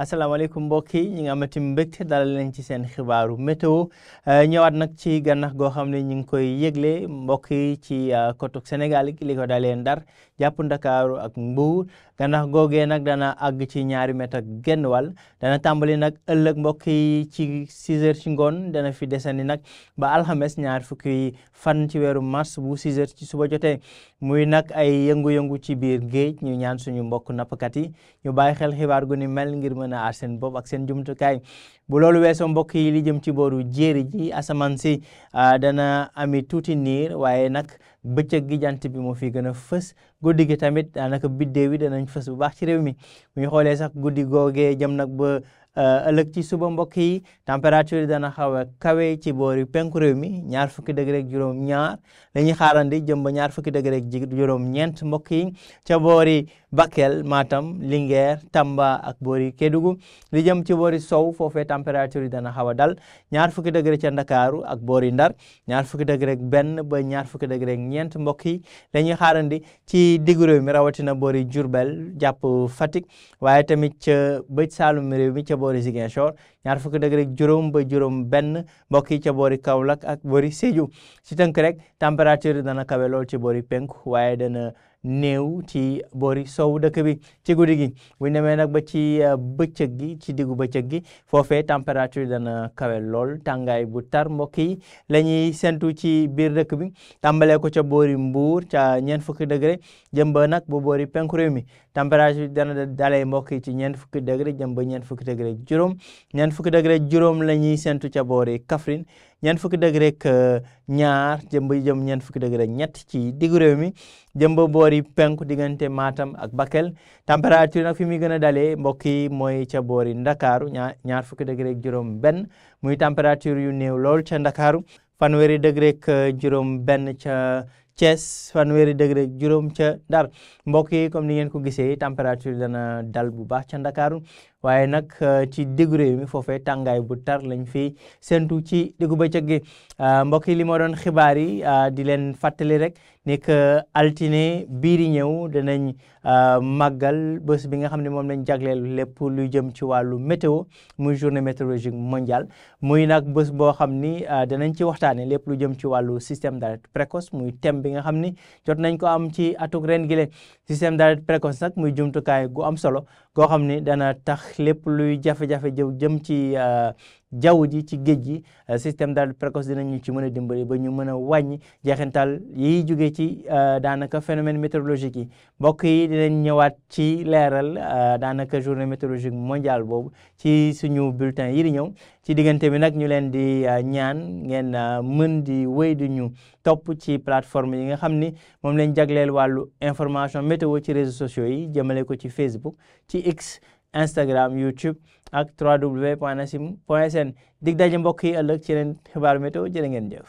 asalaamaaleykum mbokk yi ñi nga amati mbégte dalal leen ci seen xibaaru météo ñëwaat nag ci gànnax goo xam ne ñu ngi koy yëgle mbokk yi ci côte Sénégal li ko dalee Ndar jàpp Ndakaaru ak Mbuur gànnax googee nag dana àgg ci 2 mètre ak genn wàll dana tàmbali nag ëllëg mbokk yi ci 6 heures ci ngoon dana fi desandi nag ba alxames 20 fan ci weeru mars bu 6 heures ci suba jotee muy nag ay yëngu-yëngu ci biir géej ñu ñaan suñu mbokk nappkat yi ñu bàyyi xel xibaar gu ni mel ngir mën a aar seen bopp ak seen jumtukaay bu loolu weesoo mbokk yi li jëm ci booru jéeri ji asamaan si dana ami tuuti niir waaye nag bëccëg gi jant bi moo fi gën a fës guddi gi tamit daanaka biddéew yi danañ fës bu baax ci réew mi bu ñu xoolee sax guddi googee jëm nag ba ëllëg ci suba mbokk yi température yi dana xaw a kawe ci boori penku réew mi 20 degré ak juróom-ñaar la ñuy xaarandi jëm ba 20 degré ak juróom-ñeent mbokk yi ca boori Bakel Matam Linguère Tamba ak boori Kédougou li jëm ci boori sow foofee température yi dana xaw a dal 20 degré ca Ndakaaru ak boori Ndar 20 degré ak benn ba 20 degré ak ñeent mbokk yi la ñuy xaarandi ci diggu réew mi rawatina boori Diourbel jàpp Fatick waaye tamit ca bëj Saalum réew mi ca boori Ziguinchor 20 degré ak juróom ba juróom benn mbokk yi ca boori Kaolack ak boori Sédhiou ci tënk rek température yi dana kawe lool ci boori penku waaye dana néew ci boori sow dëkk bi ci guddi gi bu ñu demee nag ba ci bëccëg gi ci diggu bëccëg gi foofee température dana kawe lool tàngaay bu tar mbokk yi la ñuy sentu ci biir dëkk bi tàmbalee ko ca boori Mbuur ca 40 degré jëm ba nag bu boori penku réew mi température dana dalee mbokk yi ci 40 degré jëm ba 40 degré juróom 40 degré juróom la ñuy sentu ca boori Kaffrine 40 degré ak ñaar jëm 40 degré ñett ci diggu réew mi jëm ba boori penku diggante Matam ak Bakel température nag fi muy gën a dalee mbokk yi mooy ca boori Ndakaaru 20 degré ak juróom benn muy température yu néew lool ca Ndakaaru 30 degré ak juróom benn ca Thiès 30 degré ak juróom ca Ndar mbokk yi comme ni ngeen ko gisee température dana dal bu baax ca Ndakaaru waaye nag ci diggu réew mi foofee tàngaay bu tar lañ fi séntu ci diggu bëccëg gi mbokk yi li moo doon xibaar yi di leen fàttali rek ni que altine bii di ñëw danañ màggal bés bi nga xam ne moom lañ jagleel lépp lu jëm ci wàllu météo muy journée météorologique mondiale muy nag bés boo xam ni danañ ci waxtaane lépp lu jëm ci wàllu système d'alerte précoce muy thème bi nga xam ni jot nañ ko am ci atuk ren gi le système d'alerte précoce nag muy jumtukaay gu am solo goo xam ni dana tax lépp luy jafe-jafe jëm ci jaww ji ci géej gi système d'alerte précoce dinañu ci mën a dimbali ba ñu mën a wàññi jeexintal yiy jóge ci daanaka phénomène météorologique yi mbokk yi dinañ ñëwaat ci leeral daanaka journée météorologique mondiale boobu ci suñu bulletin yi di ñëw ci diggante bi nag ñu leen di ñaan ngeen mën di wéy di ñu topp ci plateforme yi nga xam ni moom lañ jagleel wàllu information météo ci réseaux sociaux yi jëmale ko ci Facebook ci X Instagram YouTube ak www.nasim.sn dig daje mbokk yi ëllëg ci leen xibaaru météo jërë ngeen jëf